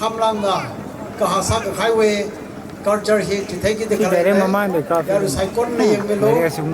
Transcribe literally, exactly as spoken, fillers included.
Khamlangna kahā sākahaiwui culture hi chitheikida khalei. Direct mamai me ka. Yaru saikora yangmilu. Direct sum.